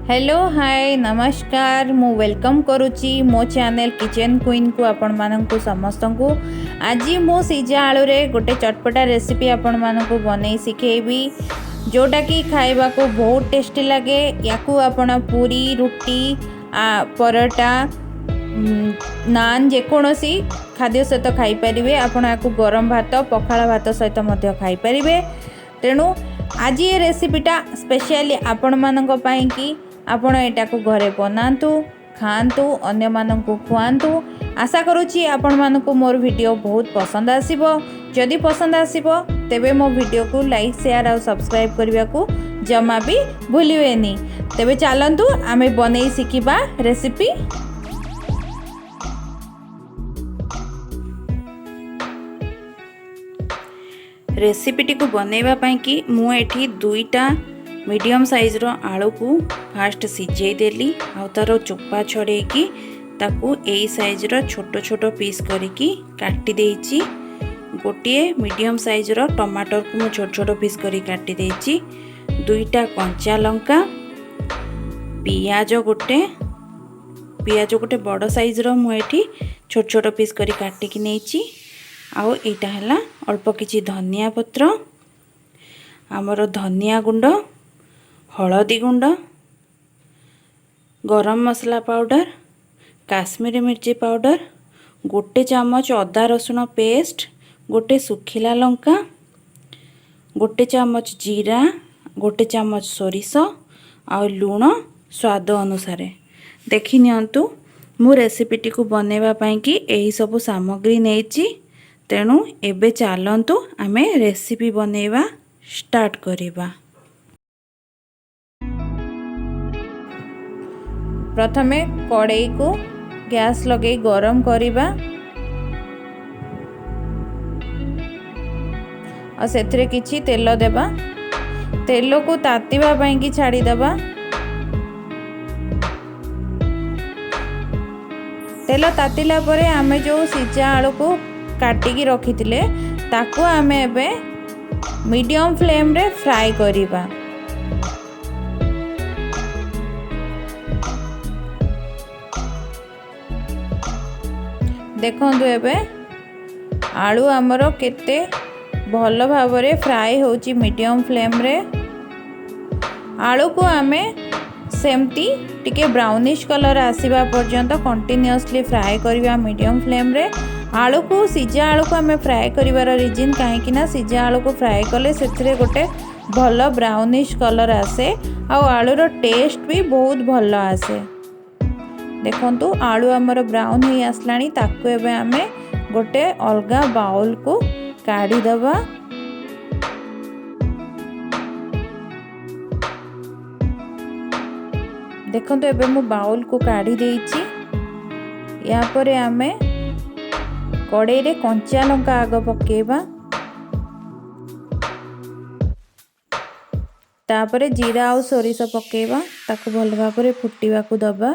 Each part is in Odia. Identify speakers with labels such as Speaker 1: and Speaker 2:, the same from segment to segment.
Speaker 1: ହ୍ୟାଲୋ, ହାଏ, ନମସ୍କାର। ମୁଁ welcome କରୁଛି ମୋ ଚ୍ୟାନେଲ୍ କିଚେନ୍ କୁଇନ୍କୁ ଆପଣମାନଙ୍କୁ ସମସ୍ତଙ୍କୁ। ଆଜି ମୁଁ ସିଝା ଆଳୁରେ ଗୋଟେ ଚଟପଟା ରେସିପି ଆପଣମାନଙ୍କୁ ବନେଇ ଶିଖେଇବି, ଯେଉଁଟାକି ଖାଇବାକୁ ବହୁତ ଟେଷ୍ଟି ଲାଗେ। ୟାକୁ ଆପଣ ପୁରୀ, ରୁଟି, ପରଟା, ନାନ୍, ଯେକୌଣସି ଖାଦ୍ୟ ସହିତ ଖାଇପାରିବେ। ଆପଣ ୟାକୁ ଗରମ ଭାତ, ପଖାଳ ଭାତ ସହିତ ମଧ୍ୟ ଖାଇପାରିବେ। ତେଣୁ ଆଜି ଏ ରେସିପିଟା ସ୍ପେଶିଆଲି ଆପଣମାନଙ୍କ ପାଇଁକି। ଆପଣ ଏଟାକୁ ଘରେ ବନାନ୍ତୁ, ଖାଆନ୍ତୁ, ଅନ୍ୟମାନଙ୍କୁ ଖୁଆନ୍ତୁ। ଆଶା କରୁଛି ଆପଣମାନଙ୍କୁ ମୋର ଭିଡ଼ିଓ ବହୁତ ପସନ୍ଦ ଆସିବ। ଯଦି ପସନ୍ଦ ଆସିବ, ତେବେ ମୋ ଭିଡ଼ିଓକୁ ଲାଇକ୍, ସେୟାର ଆଉ ସବସ୍କ୍ରାଇବ୍ କରିବାକୁ ଜମା ବି ଭୁଲିବେନି। ତେବେ ଚାଲନ୍ତୁ, ଆମେ ବନେଇ ଶିଖିବା ରେସିପି। ରେସିପିଟିକୁ ବନେଇବା ପାଇଁକି ମୁଁ ଏଠି ଦୁଇଟା ମିଡ଼ିୟମ୍ ସାଇଜ୍ର ଆଳୁକୁ ଫାଷ୍ଟ ସିଝେଇ ଦେଲି ଆଉ ତା'ର ଚୋପା ଛଡ଼େଇକି ତାକୁ ଏଇ ସାଇଜ୍ର ଛୋଟ ଛୋଟ ପିସ୍ କରିକି କାଟି ଦେଇଛି। ଗୋଟିଏ ମିଡ଼ିୟମ୍ ସାଇଜ୍ର ଟମାଟରକୁ ମୁଁ ଛୋଟ ଛୋଟ ପିସ୍ କରି କାଟି ଦେଇଛି। ଦୁଇଟା କଞ୍ଚା ଲଙ୍କା, ପିଆଜ ଗୋଟେ, ପିଆଜ ଗୋଟେ ବଡ଼ ସାଇଜ୍ର ମୁଁ ଏଠି ଛୋଟ ଛୋଟ ପିସ୍ କରି କାଟିକି ନେଇଛି। ଆଉ ଏଇଟା ହେଲା ଅଳ୍ପ କିଛି ଧନିଆ ପତ୍ର, ଆମର ଧନିଆ ଗୁଣ୍ଡ, ହଳଦୀ ଗୁଣ୍ଡ, ଗରମ ମସଲା ପାଉଡ଼ର, କାଶ୍ମୀରୀ ମିର୍ଚି ପାଉଡ଼ର, ଗୋଟେ ଚାମଚ ଅଦା ରସୁଣ ପେଷ୍ଟ, ଗୋଟେ ଶୁଖିଲା ଲଙ୍କା, ଗୋଟେ ଚାମଚ ଜିରା, ଗୋଟେ ଚାମଚ ସୋରିଷ ଆଉ ଲୁଣ ସ୍ୱାଦ ଅନୁସାରେ। ଦେଖି ନିଅନ୍ତୁ, ମୁଁ ରେସିପିଟିକୁ ବନେଇବା ପାଇଁକି ଏହିସବୁ ସାମଗ୍ରୀ ନେଇଛି। ତେଣୁ ଏବେ ଚାଲନ୍ତୁ, ଆମେ ରେସିପି ବନେଇବା ଷ୍ଟାର୍ଟ କରିବା। ପ୍ରଥମେ କଡ଼େଇକୁ ଗ୍ୟାସ୍ ଲଗେଇ ଗରମ କରିବା ଆଉ ସେଥିରେ କିଛି ତେଲ ଦେବା। ତେଲକୁ ତାତିବା ପାଇଁକି ଛାଡ଼ିଦେବା। ତେଲ ତାତିଲା ପରେ ଆମେ ଯେଉଁ ସିଝା ଆଳୁକୁ କାଟିକି ରଖିଥିଲେ, ତାକୁ ଆମେ ଏବେ ମିଡ଼ିୟମ୍ ଫ୍ଲେମ୍ରେ ଫ୍ରାଏ କରିବା। ଦେଖନ୍ତୁ, ଏବେ ଆଳୁ ଆମର କେତେ ଭଲ ଭାବରେ ଫ୍ରାଏ ହେଉଛି ମିଡ଼ିୟମ୍ ଫ୍ଲେମ୍ରେ। ଆଳୁକୁ ଆମେ ସେମିତି ଟିକେ ବ୍ରାଉନିଶ୍ କଲର୍ ଆସିବା ପର୍ଯ୍ୟନ୍ତ କଣ୍ଟିନ୍ୟୁଅସଲି ଫ୍ରାଏ କରିବା ମିଡ଼ିୟମ୍ ଫ୍ଲେମ୍ରେ। ଆଳୁକୁ, ସିଝା ଆଳୁକୁ ଆମେ ଫ୍ରାଏ କରିବାର ରିଜିନ୍ କାହିଁକି ନା ସିଝା ଆଳୁକୁ ଫ୍ରାଏ କଲେ ସେଥିରେ ଗୋଟେ ଭଲ ବ୍ରାଉନିଶ୍ କଲର୍ ଆସେ ଆଉ ଆଳୁର ଟେଷ୍ଟ ବି ବହୁତ ଭଲ ଆସେ। ଦେଖନ୍ତୁ, ଆଳୁ ଆମର ବ୍ରାଉନ୍ ହେଇ ଆସିଲାଣି। ତାକୁ ଏବେ ଆମେ ଗୋଟେ ଅଲଗା ବାଉଲକୁ କାଢ଼ିଦେବା। ଦେଖନ୍ତୁ, ଏବେ ମୁଁ ବାଉଲକୁ କାଢ଼ି ଦେଇଛି। ୟା ପରେ ଆମେ କଡ଼େଇରେ କଞ୍ଚା ଲଙ୍କା ଆଗ ପକାଇବା, ତାପରେ ଜିରା ଆଉ ସୋରିଷ ପକାଇବା। ତାକୁ ଭଲ ଭାବରେ ଫୁଟିବାକୁ ଦେବା।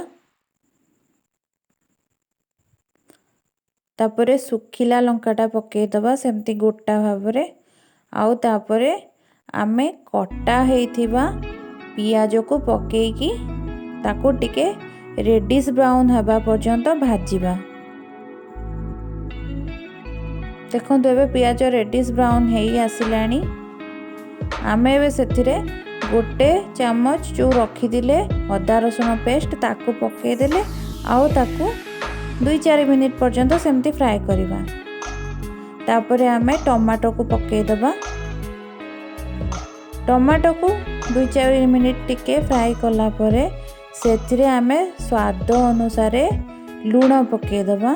Speaker 1: ତାପରେ ଶୁଖିଲା ଲଙ୍କାଟା ପକାଇଦେବା ସେମିତି ଗୋଟା ଭାବରେ। ଆଉ ତାପରେ ଆମେ କଟା ହେଇଥିବା ପିଆଜକୁ ପକାଇକି ତାକୁ ଟିକେ ରେଡ଼ିସ୍ ବ୍ରାଉନ୍ ହେବା ପର୍ଯ୍ୟନ୍ତ ଭାଜିବା। ଦେଖନ୍ତୁ, ଏବେ ପିଆଜ ରେଡ଼ିସ୍ ବ୍ରାଉନ୍ ହେଇ ଆସିଲାଣି। ଆମେ ଏବେ ସେଥିରେ ଗୋଟେ ଚାମଚ ଯେଉଁ ରଖିଥିଲେ ଅଦା ରସୁଣ ପେଷ୍ଟ, ତାକୁ ପକାଇଦେଲେ ଆଉ ତାକୁ 2-4 ମିନିଟ୍ ପର୍ଯ୍ୟନ୍ତ ସେମିତି ଫ୍ରାଏ କରିବା। ତାପରେ ଆମେ ଟମାଟୋକୁ ପକାଇଦେବା। ଟମାଟୋକୁ 2-4 ମିନିଟ୍ ଟିକେ ଫ୍ରାଏ କଲା ପରେ ସେଥିରେ ଆମେ ସ୍ୱାଦ ଅନୁସାରେ ଲୁଣ ପକାଇଦେବା।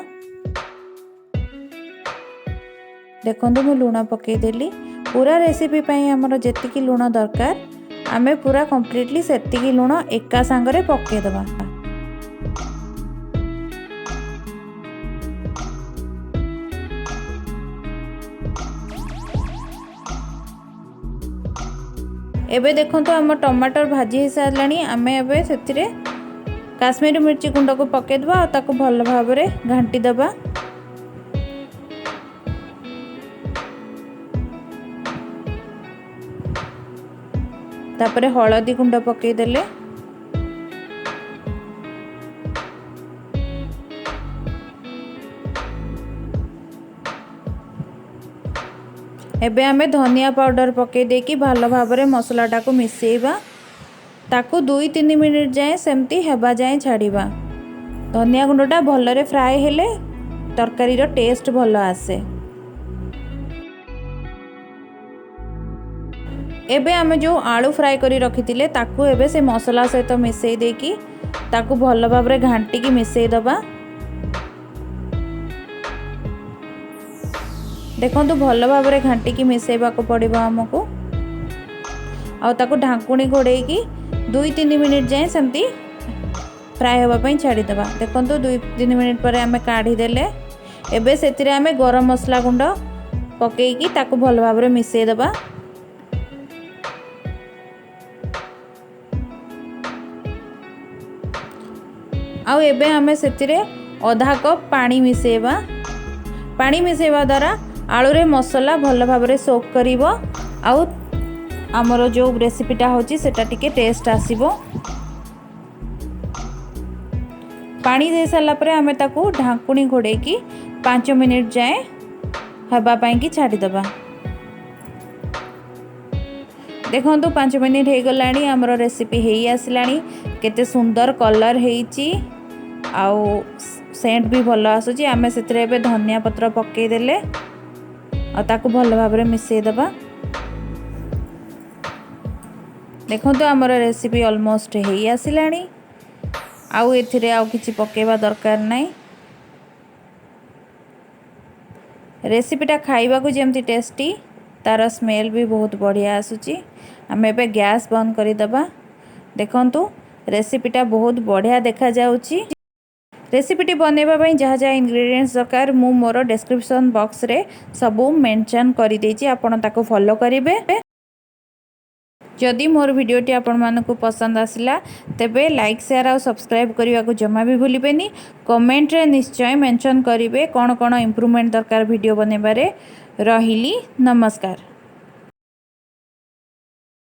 Speaker 1: ଦେଖନ୍ତୁ, ମୁଁ ଲୁଣ ପକାଇଦେଲି। ପୁରା ରେସିପି ପାଇଁ ଆମର ଯେତିକି ଲୁଣ ଦରକାର, ଆମେ ପୁରା କମ୍ପ୍ଲିଟଲି ସେତିକି ଲୁଣ ଏକା ସାଙ୍ଗରେ ପକାଇଦେବା। ଏବେ ଦେଖନ୍ତୁ, ଆମ ଟମାଟର ଭାଜି ହେଇସାରିଲାଣି। ଆମେ ଏବେ ସେଥିରେ କାଶ୍ମୀରୀ ମିର୍ଚି ଗୁଣ୍ଡକୁ ପକାଇଦେବା ଆଉ ତାକୁ ଭଲ ଭାବରେ ଘାଣ୍ଟି ଦେବା। ତାପରେ ହଳଦୀ ଗୁଣ୍ଡ ପକାଇଦେଲେ। ଏବେ ଆମେ ଧନିଆ ପାଉଡ଼ର ପକାଇ ଦେଇକି ଭଲ ଭାବରେ ମସଲାଟାକୁ ମିଶାଇବା। ତାକୁ 2-3 ମିନିଟ୍ ଯାଏଁ ସେମିତି ହେବା ଯାଏଁ ଛାଡ଼ିବା। ଧନିଆ ଗୁଣ୍ଡଟା ଭଲରେ ଫ୍ରାଏ ହେଲେ ତରକାରୀର ଟେଷ୍ଟ ଭଲ ଆସେ। ଏବେ ଆମେ ଯେଉଁ ଆଳୁ ଫ୍ରାଏ କରି ରଖିଥିଲେ, ତାକୁ ଏବେ ସେ ମସଲା ସହିତ ମିଶାଇ ଦେଇକି ତାକୁ ଭଲ ଭାବରେ ଘାଣ୍ଟିକି ମିଶାଇ ଦେବା। ଦେଖନ୍ତୁ, ଭଲ ଭାବରେ ଘାଣ୍ଟିକି ମିଶାଇବାକୁ ପଡ଼ିବ ଆମକୁ। ଆଉ ତାକୁ ଢାଙ୍କୁଣୀ ଘୋଡ଼େଇକି 2-3 ମିନିଟ୍ ଯାଏଁ ସେମିତି ଫ୍ରାଏ ହେବା ପାଇଁ ଛାଡ଼ିଦେବା। ଦେଖନ୍ତୁ, 2-3 ମିନିଟ୍ ପରେ ଆମେ କାଢ଼ିଦେଲେ। ଏବେ ସେଥିରେ ଆମେ ଗରମ ମସଲା ଗୁଣ୍ଡ ପକାଇକି ତାକୁ ଭଲ ଭାବରେ ମିଶାଇଦେବା। ଆଉ ଏବେ ଆମେ ସେଥିରେ ଅଧା କପ୍ ପାଣି ମିଶାଇବା। ପାଣି ମିଶାଇବା ଦ୍ୱାରା ଆଳୁରେ ମସଲା ଭଲ ଭାବରେ ସୋକ୍ କରିବ ଆଉ ଆମର ଯେଉଁ ରେସିପିଟା ହେଉଛି ସେଟା ଟିକେ ଟେଷ୍ଟ ଆସିବ। ପାଣି ଦେଇ ସାରିଲା ପରେ ଆମେ ତାକୁ ଢାଙ୍କୁଣୀ ଘୋଡ଼େଇକି 5 ମିନିଟ୍ ଯାଏଁ ହେବା ପାଇଁକି ଛାଡ଼ିଦେବା। ଦେଖନ୍ତୁ, 5 ମିନିଟ୍ ହେଇଗଲାଣି, ଆମର ରେସିପି ହେଇ ଆସିଲାଣି। କେତେ ସୁନ୍ଦର କଲର୍ ହେଇଛି ଆଉ ସେଣ୍ଟ ବି ଭଲ ଆସୁଛି। ଆମେ ସେଥିରେ ଏବେ ଧନିଆ ପତ୍ର ପକାଇଦେଲେ ଆଉ ତାକୁ ଭଲ ଭାବରେ ମିଶାଇଦେବା। ଦେଖନ୍ତୁ, ଆମର ରେସିପି ଅଲମୋଷ୍ଟ ହେଇ ଆସିଲାଣି। ଆଉ ଏଥିରେ ଆଉ କିଛି ପକାଇବା ଦରକାର ନାହିଁ। ରେସିପିଟା ଖାଇବାକୁ ଯେମିତି ଟେଷ୍ଟି, ତା'ର ସ୍ମେଲ୍ ବି ବହୁତ ବଢ଼ିଆ ଆସୁଛି। ଆମେ ଏବେ ଗ୍ୟାସ୍ ବନ୍ଦ କରିଦେବା। ଦେଖନ୍ତୁ, ରେସିପିଟା ବହୁତ ବଢ଼ିଆ ଦେଖାଯାଉଛି। ରେସିପିଟି ବନେଇବା ପାଇଁ ଯାହା ଯାହା ଇନଗ୍ରିଡ଼ିଏଣ୍ଟସ୍ ଦରକାର, ମୁଁ ମୋର ଡେସ୍କ୍ରିପସନ୍ ବକ୍ସରେ ସବୁ ମେନସନ୍ କରିଦେଇଛି। ଆପଣ ତାକୁ ଫଲୋ କରିବେ। ଯଦି ମୋର ଭିଡ଼ିଓଟି ଆପଣମାନଙ୍କୁ ପସନ୍ଦ ଆସିଲା, ତେବେ ଲାଇକ୍, ସେୟାର ଆଉ ସବସ୍କ୍ରାଇବ୍ କରିବାକୁ ଜମା ବି ଭୁଲିବେନି। କମେଣ୍ଟରେ ନିଶ୍ଚୟ ମେନସନ୍ କରିବେ କ'ଣ କ'ଣ ଇମ୍ପ୍ରୁଭମେଣ୍ଟ ଦରକାର ଭିଡ଼ିଓ ବନେଇବାରେ। ରହିଲି, ନମସ୍କାର।